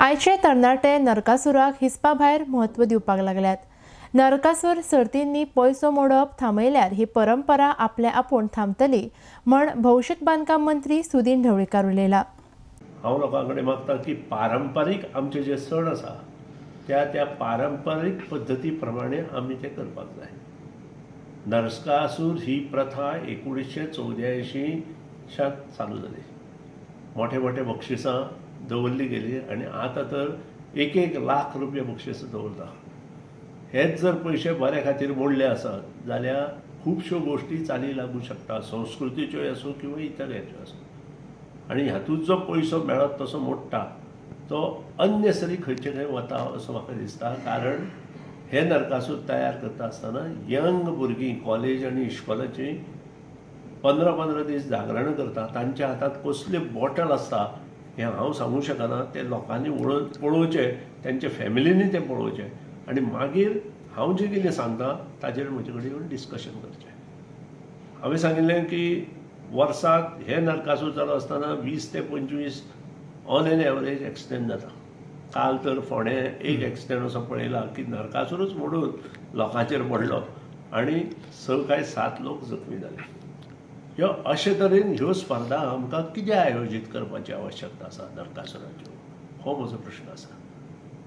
आयचे तरणाटे नरकासुराक हिसपा भायर म्हत्व दिवपाक लागल्यात. नरकासूर सर्तींनी पयसो मोडप थांबयल्यार ही परंपरा आपले आपूण थांबतली म्हण भौशीक बांदकाम मंत्री सुदिन ढवळीकार उलयला. हांव लोकां कडेन मागता की पारंपारीक आमचे जे सण आसा त्या त्या पारंपारीक पद्दती प्रमाणे आमी ते करपाक जाय. नरकासूर ही प्रथा 1984 चालू जाली. मोठे मोठे बक्षिसां दवरली गेली आनी आतां तर 1-1 लाख रुपया बक्षिसां दवरता. हेच जर पयशे बऱ्या खातीर मोडले आसत जाल्यार खुबश्यो गोश्टी चाली लागू शकता, संस्कृतीच्यो आसूं किंवा इतर हेच्यो आसूं. आनी हातूंत जो पयसो मेळत तसो मोडटा तो अन्यसरी खंयचे खंय वता असो म्हाका दिसता. कारण हे नरकासूर तयार करता आसतना यंग भुरगीं कॉलेज आनी इश्कोलाची 15-15 दीस जागरणां करता. तांच्या हातांत कसले बॉटल आसता हें हांव सांगूंक शकना. ते लोकांनी पळोवचें, तांच्या फॅमिलींनी तें पळोवचें आनी मागीर हांव जें कितें सांगता ताजेर म्हजे कडेन येवन डिस्कशन करचें. हांवें सांगिल्लें की वर्साक हे नरकासूर चालू आसतना 20 ते 25 ऑन एन एवरेज एक्सिडेंट जाता. काल तर फोंडें एक एक्सिडेंट असो पळयला की नरकासुरूच मोडून लोकांचेर पडलो आनी 6 काय 7 लोक जखमी जाले. ह्यो अशे तरेन ह्यो स्पर्धा आमकां कित्याक आयोजीत करपाची आवश्यकता आसा नरकासुराच्यो, हो म्हजो प्रश्न आसा.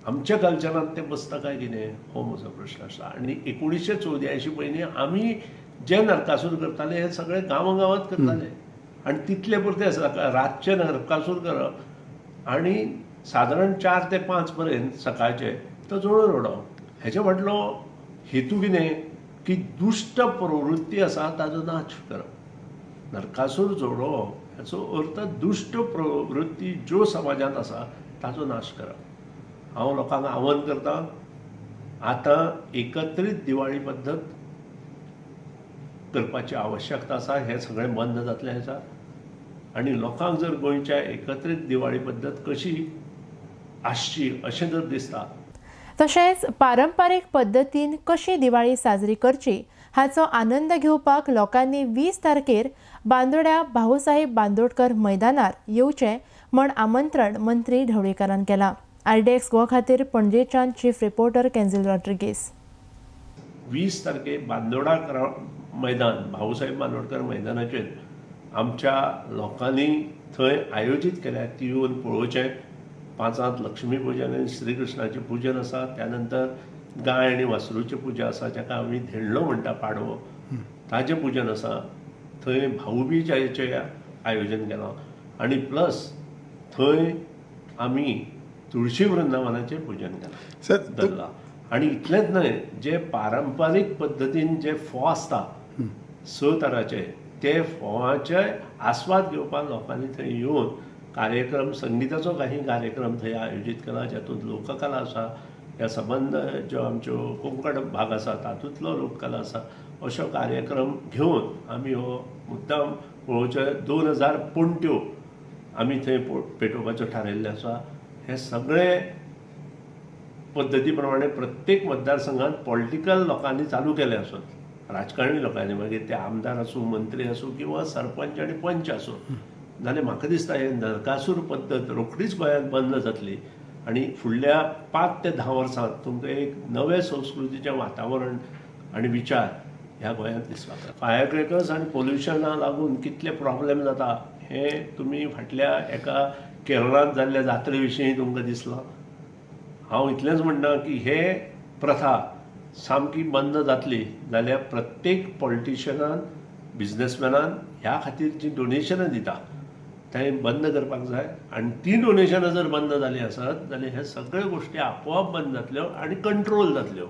आमच्या कल्चरांत तें बसता काय कितें हो म्हजो प्रश्न आसा. आनी 1984 पयलीं आमी जे नरकासूर करताले हे सगळे गांवागांवांत करताले आनी तितले पुरते आसा. रातचे नरकासूर करप आनी सादारण 4 ते 5 पर्यंत सकाळचे तो जळोवन उडोवप. हेजे फाटलो हेतू कितें की दुश्ट प्रवृत्ती आसा ताजो नाश करप. नरकासूर जळोवप हाचो अर्थ दुश्ट प्रवृत्ती ज्यो समाजांत आसा ताजो नाश करप. हांव लोकांक आव्हान करता, आतां एकत्रीत दिवाळी पद्दत करपाची आवश्यकता आसा. हें सगळें बंद जातलें आसा आनी लोकांक जर गोंयच्या एकत्रीत दिवाळी पद्दत कशी आसची अशें जर दिसता. तशेंच पारंपारीक पद्दतीन कशी दिवाळी साजरी करची हाचो आनंद घेवपाक लोकांनी 20 तारखेर बांदोड्या भाऊसाहेब बांदोडकर मैदानार येवचें म्हण आमंत्रण मंत्री ढवळीकारान केलां. आरडीएक्स गोवा खातीर पणजेच्यान चीफ रिपोर्टर केन्झिल रॉड्रिगीस. 20 तारखे बांदोडा मैदान, भाऊसाहेब बांदोडकर मैदानाचेर आमच्या लोकांनी थंय आयोजीत केल्या ती येवन पळोवचें. 5 लक्ष्मी पुजन आनी श्रीकृष्णाचें पुजन आसा. त्यानंतर गाय आनी वासरूची पुजा आसा, जाका आमी धेंडलो म्हणटा पाडवो, ताजें पुजन आसा. थंय भाऊबीजाचें आयोजन केलां आनी प्लस थंय आमी तुळशी वृंदावनाचें पुजन केलां धरलां. आनी इतलेंच न्हय, जे पारंपारीक पद्दतीन जे फोव आसता 6 तरांचे, ते फोवाचे आस्वाद घेवपाक लोकांनी थंय येवन कार्यक्रम, संगिताचो काही कार्यक्रम थंय आयोजीत केला, जातूंत लोककला आसा, ह्या संबंद ज्यो आमच्यो कोंकण भाग आसा तातूंतलो लोककला आसा, अशो कार्यक्रम घेवन आमी हो मुद्दाम पळोवचे. 2000 पणट्यो आमी थंय पेटोवपाच्यो थारायिल्ल्यो आसा. हे सगळे पद्दती प्रमाणे प्रत्येक मतदारसंघात पॉलिटिकल लोकांनी चालू केले आसत, राजकारणी लोकांनी, मागीर ते आमदार आसूं, मंत्री आसूं किंवा सरपंच आनी पंच आसूं, जाल्यार म्हाका दिसता हे नरकासूर पद्दत रोखडीच गोंयांत बंद जातली आनी फुडल्या 5 ते 10 वर्सांत तुमकां एक नवें संस्कृतीचें वातावरण आनी विचार ह्या गोंयांत दिसपाक लागता. फायर क्रॅकर्स आनी पोल्युशनाक लागून कितले प्रॉब्लेम जाता हें तुमी फाटल्या एका केरळांत जाल्ल्या जात्रे विशीं तुमकां दिसलां. हांव इतलेंच म्हणटा की हे प्रथा सामकी बंद जातली जाल्यार प्रत्येक पॉलिटिशनान, बिजनसमॅनान ह्या खातीर जी डोनेशनां दिता तें बंद करपाक जाय. आनी ती डोनेशनां जर बंद जालीं आसत जाल्यार हे सगळ्यो गोश्टी आपोआप बंद जातल्यो आनी कंट्रोल जातल्यो.